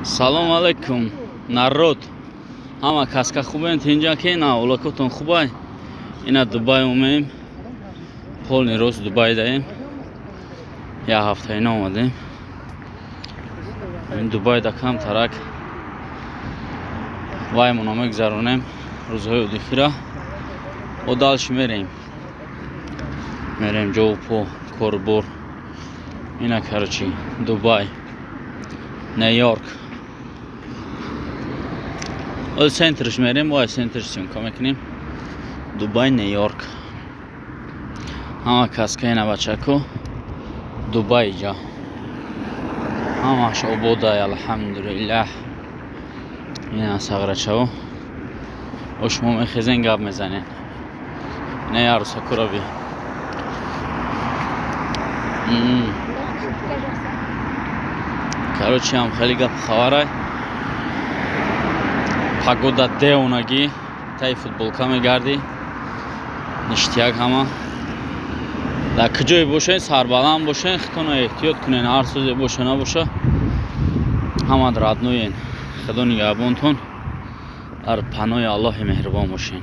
Салом алейкум, народ. Ҳама каска хубен, тинҷа ки на улакотон хубай. Ина Дубай омем. Полный рост Дубай даем. Я ҳафта ина омадем. Ин Дубай да кам тарак ваймона мегзаронем рӯзҳои отдых ира. О дальше мерем. Мерем ҷову по корбор. Ина, короче, Дубай. Нью-Йорк. Ол центрш мерем, вай центрш съёмка мекунем. Дубай, Нью-Йорк. Ҳама каска ина, бачако. Дубай ҷа. Ҳамаш ободай, алҳамдулиллаҳ. Ина сағрачао. О шумо мехезен, гап мезанен. Ина ярусакура би. Короче, ҳам хеле гап хабарай. Погода девонагӣ, таи футболка мегардӣ. Ништяк ҳама. Дар куҷое бошен, сарбаланд бошен, худтонро эҳтиёт кунен, ҳар сӯзе боша набоша. Ҳамат родной ен. Худо нигаҳбонтон. Дар паноҳи Аллоҳи меҳрубон бошен.